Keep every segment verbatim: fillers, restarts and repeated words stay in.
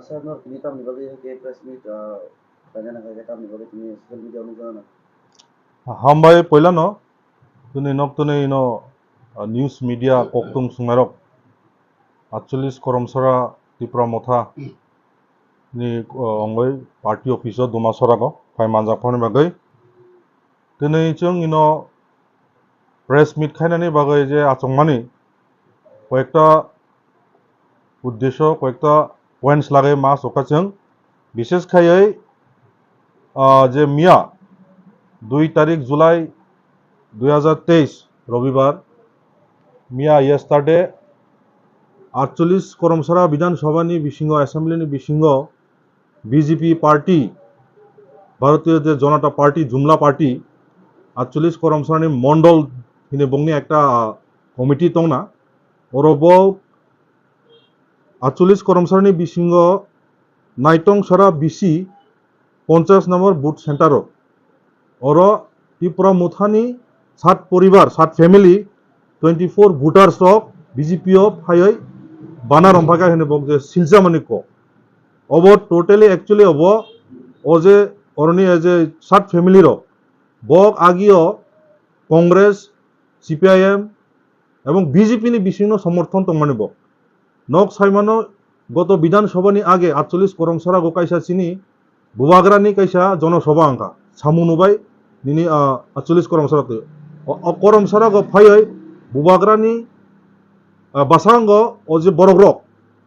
Sir, no, tini tamni bagwi khe press meet, ah, khaina nangkha khe tamni bagwi tini social media o nukjana nang. Hambai poilano, tini nok tini no, ah, news media koktung sungnairok. Atcholish Koromsara Tipra Motha ni, ah, ongoi party office o Dumasora go, phai manjak phani bagwi. Tini chwng ino press meet khainani bagwi je achukmani koyekta uddesho, koyekta points lagwi ma achukha chwng. Bishes khaiwi, ah, je miya dui tarik July dui hazar teis Robibar, miya yesterday Atcholish Koromsara Bidhan Sabha ni bisingo, assembly ni bisingo B J P party, Bharatiya Janata Party, Jumla Party, Atcholish Koromsarani Mondol hini bongni ekta, ah, committee tongna. Oro bo Atcholish Koromsarani bisingo Naitong Sara B C ponchas number booth center o. Oro Tipra Mothani sat poribar, sat family, twenty four voters rok B J P o phaiwi bana romphaikha hwnwi bo je silchamani kok. Obo totally actually obo o je oroni o je sat family rok bok agio Congress, C P I M ebong B J P ni bisingno somorthon tongmani bo. Nok saimano goto Bidhan Sabha ni age Atcholish Koromsara go kaisa chini Bubagrani kaisa Jono Sabha wngkha. Samung nubai nini, ah, Atcholish Koromsara twi. O, o Koromsara go phaiwi Bubagrani, ah, bwskango o je borok rok,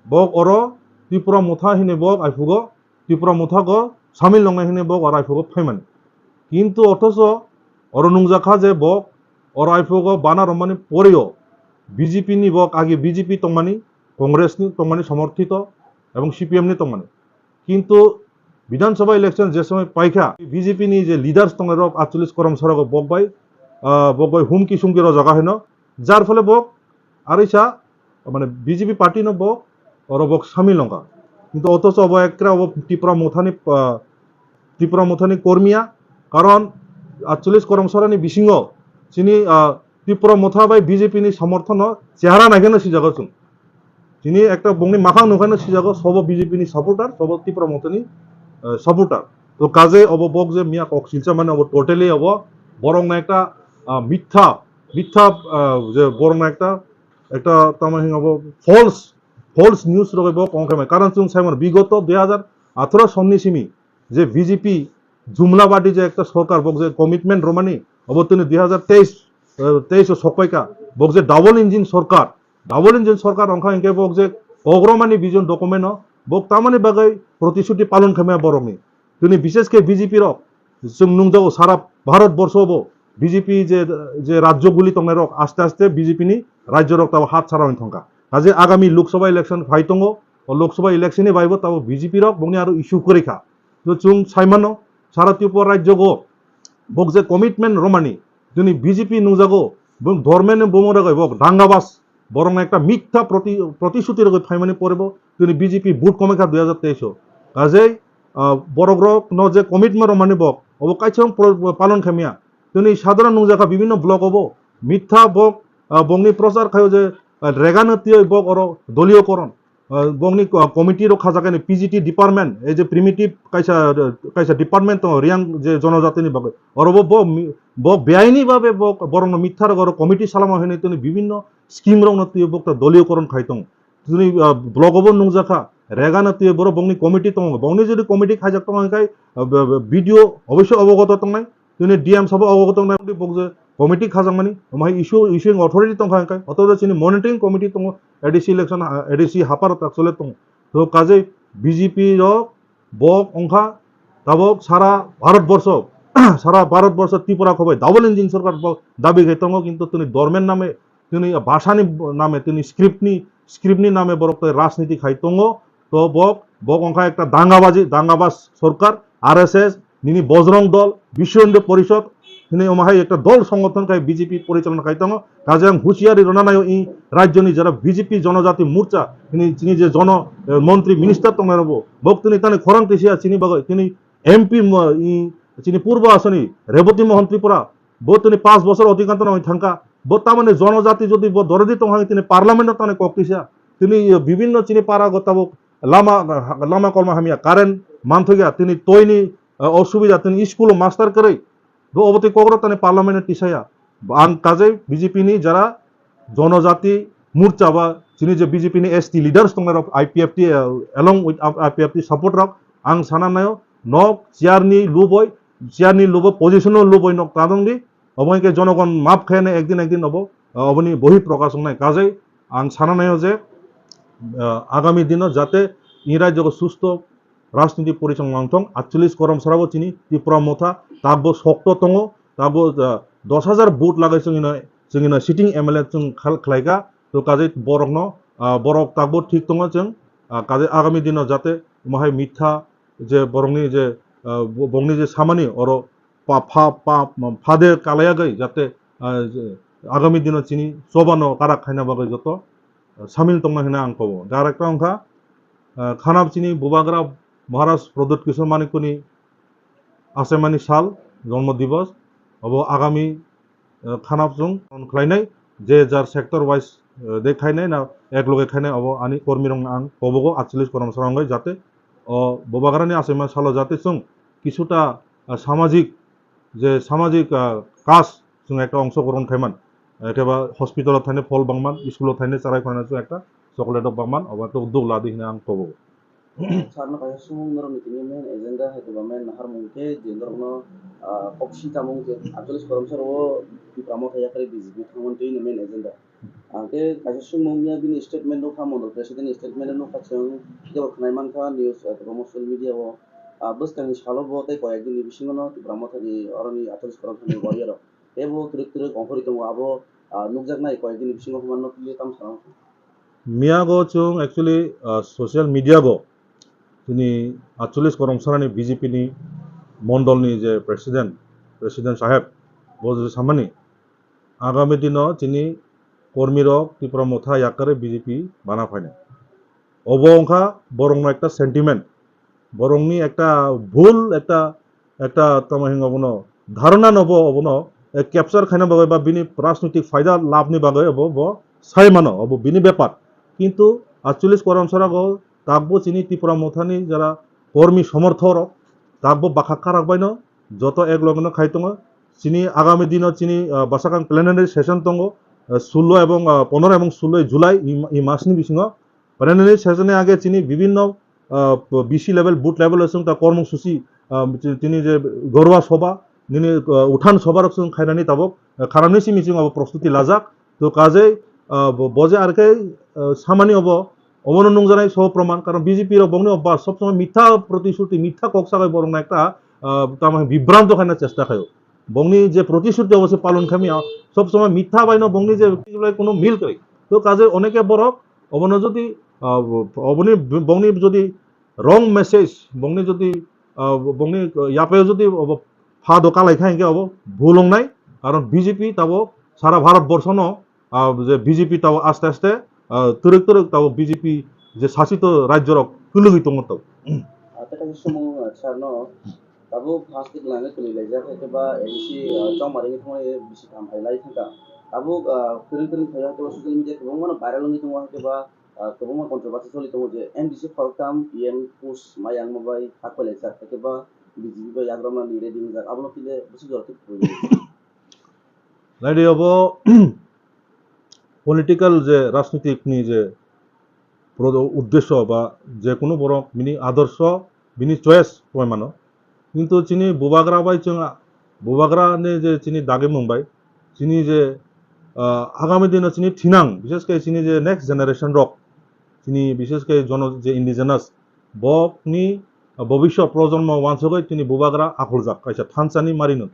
bok oro Tipra Motha hini bok aiphugo Tipra Motha go samil nongnai hini bok oro aiphugo phaimani. Kintu othocho oro nungjakha je bok oro aiphugo bana romani poreo B J P ni bok age B J P tongmani, Congress ni tongmani somorthito ebong C P M ni tongmani. Kintu Bidhan Sabha election je somoi paikha, B J P ni je leaders tongnai rok Atcholish Koromsara go bok bai, ah, bok bai humki sumki rojak hino, jar phole bok arisa, mane B J P party no bok oro bok samil wngkha. Kintu othocho obo ekra obo Tipra Mothani, ah, Tipra Mothani kormiya, karon Atcholish Koromsarani bisingo chini, ah, Tipra Motha bai B J P ni somorthono chehara naikheno sijago chwng. Chini ekta bongni makhang nukhaino sijago, sobo B J P ni supporter, sobo Tipra Mothani, eh, supporter. To kaje obo bok je miya kok silchamani obo totally obo borokno ekta, ah, mitha, mitha, ah, je borokno ekta, ekta tamo hino obo false, false news rogwi bo kong khaimai. Karon chwng saimano bigoto dui hazar atharo sonni simi je B J P Jumla Party je ekta sorkar, bok je commitment romani, obo tini dui hazar teis, eh, teis o sokpaikha, bok je double engine sorkar, double engine sorkar wngkha hinkhe bok je kok romani vision document o, bok tamani bagwi protishuti palon khaimaya borokni. Tini bishesh khe B J P rok, chwng nungjago sara Bharat borsho bo B J P je, je rajyo guli tongnai rok aste aste B J P ni rajyo rok tabo hat sara wng thangkha. Kaje agami Lok Sabha election phai tongo, o Lok Sabha election ni bai bo tabo B J P rok bongni aro issue kwrwi kha. To chwng saimano, sara Tripura rajyogo bok je commitment romani, joni B J P nungjago, bok dormeno bumung rogoi bok dangabas, borokno ekta mitha proti-, protishuti rogoi phaimani pore bo, joni B J P vote komoi kha dui hazar teis o. Kajei, ah, borok rok no je commitment romani bok, obo kaisa pro-, palon khaimya. Joni sadharon nungjakha bibinno block obo, mitha bok, ah, bokni prochar khaio je, ah, regano tiyoi bok oro doliyo koron. Ah, bongni ko-, committee rok khajakani P G T department, ei je primitive kaisa, kaisa department tongo Reang je jonojatini bagwi. Oro bo, bo mi-, bo beaini babe bo borokno mitha rok oro committee salama hwnwi tini bibinno scheme rokno twiwi bokto doliyo koron khai tongo. Tini, ah, block obo nungjakha, regano twiwi borok bongni committee tongo. Bongni jodi committee khaijak tongo hwnkhe, ah, b-, b-, B D O oboisyo obogoto tongnai. Tini D M sabo ogo tong nai bok je committee khajakmani, omo hai issue, issuing authority tong kha hwnkhe, oto chini monitoring committee tongo, A D C election, A D C hapar tak chole tongo. To kajei B J P rok bok ongkha tabok sara Bharat borsho, sara Bharat borsho Tripura khobai double engine sorkar bo dabi khai tongo, kintu tini dormen name tini bhasha ni name, tini script ni, script ni name borok tei rajniti khai tongo. To bok, bok ongkha ekta dangabaji, dangabas sorkar, R S S, nini Bojrong Dol, Biswa Hindhu Porishod, hini omo hai ekta dol songothon khai B J P porichalona khai tongo. Kaje ang husiari rwna naio i rajyoni jara B J P Jonojati Morcha, hini chini je jono, eh, montri minister tongnai rokbo, bok tini tani khorang tisiya chini bagwi, tini M P mo-, i, chini purbo asoni Reboti Mohan Tripura, bo tini panch bochor otikanto nangwi thangkha. Bo tamani jonojati jodi bo dorodi tongkha, tini parliament o tani kok tisa. Tini, eh, bibinno chini para go tabok lama, lama kolma hamya, current manthokya, tini toini, ah, osubida, tini school o master kwrwi. Bo obo twi kokrok tani parliament o tisaya. Ang kajai B J P ni jara jonojati morcha ba chini je B J P ni S T leaders tongnai rok, I P F T, uh, along with I P F T support rok, ang sana nayo nok chair ni luboi, chair ni luboi position o luboi nok tadong di, obo hwnkhe jonogon map khaine ekdin ekdin obo, uh, oboni bohi prokash wngnai kajai ang sana nayo je, uh, agami dino jate in rajyo susto rajniti porichang langthong, atcholish korom sarabo chini Tipra Motha, takbo sokto tongo, takbo, ah, dos hajar vote lagai chwngino, chwngino sitting M L A chwng khal-, khlaika, to kajai borokno, ah, borok takbo thik tongo chwng, ah, kajai agami dino jate mohai mitha je borokni je, ah, bo-, bongni je samani oro pa-, pha-, pa-, phade kalaiyagai jate, ah, je agami dino chini chobano karak khaina bagwi joto, ah, samil tongna hwnwi ang kobo. Direct wngkha, ah, khanap chini bubagra Maharaj Pradyut Kishore Manikuni achaimani sal, jonmo divos, obo agami, ah, khanap chwng palan khlainai, je jar sector wise, ah, de khainai na ek loge khainai, obo ani kormi rokno ang kobogo atcholish korom sarangoi jate o bubagrani achaima salo jate chwng kisuta, ah, samajik je samajik, ah, kaj chwng ekta ongsogrohon khaiman, ekeba hospital o thainai phol bangman, school o thainai charai khorana chwng ekta chocolate rok bangman, obo to duk ladi hwnwi ang kobo. Sarno kaisa sumung norokni tini main agenda hai khe ba main naharmung khe je norokno, ah, kok si tamung je atcholish korom saro o Tipra Motha yakarwi B J P thangmani twi main agenda. Ang khe kaisa sumung ya bini statement nukha, mondol president ni statement nukha chwng, jebo khwnai mankha news, ah, social media o, ah, bwskangni salo bo tei koyek dini bisingo no Tipra Motha ni oroni atcholish korom saro ni warrior rok teibo twrwk twrwk ongkhorwi tongo abo, ah, nukjaknai koyek dini bisingo hwnma nukli tamo sana. Miyago chwng actually, ah, social media go chini atcholish korom sarani B J P ni mondol ni je president, president saheb, bo je samani agami dino chini kormi rok Tipra Motha yakarwi B J P bana phainai. Obo wngkha borokno ekta sentiment, borokni ekta bhul ekta, ekta tamo hingo bono dharona no bo obono, eh, capture khaina bagwi ba bini rajnitik phaida labh ni bagwi obo bo sai mano, obo bini bepar. Kintu atcholish korom sarago takbo chini Tipra Mothani jara kormi somorthok rok takbo bakha karak baino joto ek logeno khai tongo. Chini agami dino chini, ah, bwsakang plenary session tongo, ah, sullo ebong, ah, pondro ebong sullo July i, i masni bisingo. Plenary session ni age chini bibinno, ah, B C level, booth level o chwng ta kormo susi, ah, chini je Gorwa Sobha, nini, ah, Uthan Sobha rok chwng khainani tabuk, ah, kharani simi chwng abo prostuti lajak. To kajai, ah, bo, bo je ar khe, ah, samani obo, obono nungjaknai so proman, karon B J P rok bongni obba sob somoi mitha protisruti, mitha kok sagai borokno ekta, ah, tamo bibranto khaina chesta khaio. Bongni je protisruti obo se palon khamya, sob somoi mitha baino bongni je kono mil kwrwi. To kajai oneke borok obono jodi, ah, oboni bongni jodi wrong message, bongni jodi, ah, bongni yapayo jodi obo pha do kalai kha hingke obo bhul wngnai, karon B J P tabo sara Bharat borshono, ah, je B J P tabo aste aste, ah, twrwk twrwk tabo B J P je sasito rajyorok kwlwgwi tongo to. Ah, tei kaisa sumung, ah, sarno, tabuk first week langwi kwlwi laijak, hai khe ba A D C, ah, chongmari wngwi thangmani bisi kaham hai lai thangkha. Tabuk, ah, kwrwng kwrwng khaio, hai khe ba social media kwbangmano viral wngwi tongo, hai khe ba, ah, kwbangma controversy choli tongo je M D C khoroktham P M post ma yang ma bai hak pai laijak, hai khe ba B J P bai yagrokna ni ready wngjak, abono tile bwswk jora tei kwrwi. Naidi obo political je rajnitik ni je pro-, uddesho ba je kunu borok bini adorsho, bini choice poi mano. Kintu chini bubagra bai chwng a-, bubagra ni je chini dagimung bai, chini je, ah, agami dino chini thinang, bishes khe chini je next generation rok, chini bishes khe jono je indigenous, bokni, ah, bobisho projonmo wansugwi chini bubagra akhuljak kaisa thansani marinw.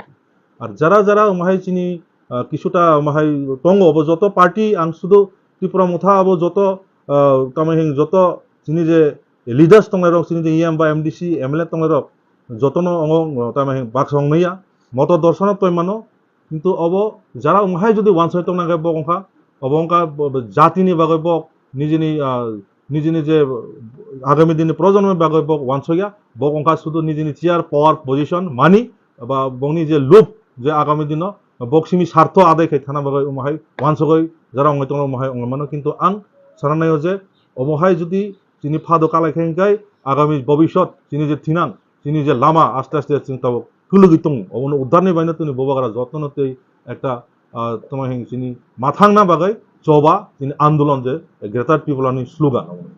Ar jara jara wng hai chini, ah, kisuta wng hai tongo, obo joto party ang sudu Tipra Motha abo joto, ah, tamo hing joto chini je leaders tongnai rok, chini je E M ba M D C, M L A tongnai rok, jotono ongo, tamo hing baksa wngnaiya, moto dorsono toi mano, kintu obo jara wng hai jodi wansai tongna khe bok wngkha, obo wngkha bo, bo jatini bagwi bok nijini, ah, nijini je agami dini projonmoni bagwi bok wansokya, bok wngkha sudu nijini chair, power, position, money, ba bokni je lub je agami dino bok simi sartho adai khai thana bagwi omo hai wansogwi jara wngwi tongo omo hai wngwi mano, kintu ang sana naio je omo hai jodi Chini pha do kalai khe hwnkhe agami bobisot chini je thinang, chini je lama aste aste chwng tabuk tulugwi tongo. Obono uddarni baino tini Bubagra jotno tei ekta, ah, tamo hing chini mathangna bagwi choba chini andolon je Greater Tipralandni slogan obo.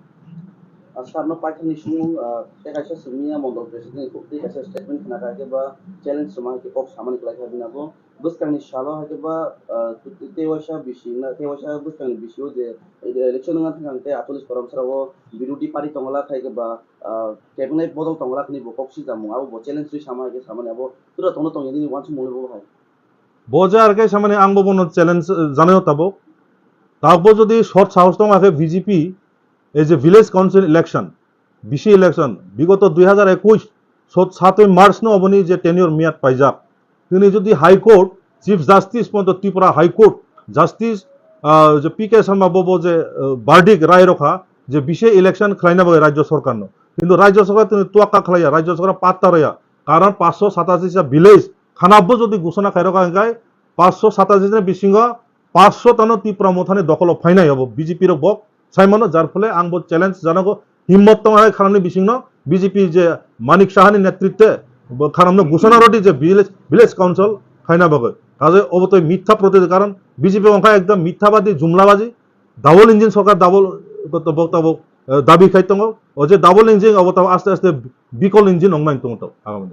Ah, sir no paithakni sumung, ah, tei kaisa simiya mondol president ni kok tei kaisa statement khna kha khe ba challenge rwma hai khe kok samani kwlai kha bini abo. Bwskangni salo hai khe ba, ah, tei waisa bisi na, tei waisa bwskangni bisio je election wngna thang tei aatchallish korom sara o birodhi party tongla khai khe ba, ah, cabinet bodol tongla khni bo kok sijamung abo bo challenge rwi sama hai khe samani abo tura tongno tongya nini uansukmung bo hai. Bo je ar khe samani ang bo bono challenge, eh, janaio tabuk. Tabuk bo jodi short sahos tong akhe B J P ei je village council election, bisi election, bigoto dui hajar ekush sot satoi March no oboni je tenure miyat paijak. Tini jodi High Court, Chief Justice ponto Tripura High Court, Justice, ah, je P K Sharma bobo je, ah, verdict rai rokha, je bisi election khlaina bagwi Rajya Sarkar no. Kintu Rajya Sarkar tini tuakka khlaiya, Rajya Sarkar patta rwya. Karon paanch sho satashi sa village, khanabo jodi ghosona khairokha hwnkhe paanch sho satashi ni bisingo paanch sho tano Tipra Mothani dokholo phainai obo B J P rok bo saimano, jar phole ang bo challenge janago, himmot tong hai khanamni bisingno B J P je Manik Sahani netritwe bo khanamno ghosona rodi je village, village council khaina bagwi. Kaje obo toi mitha protest karon B J P wngkha ekdom mithhabadi, jumlabaji, double engine sarkar double to bok tabok, eh, dabi khai tongo. O je double engine obo tabok aste aste bikol engine ongmani tongo to agamani.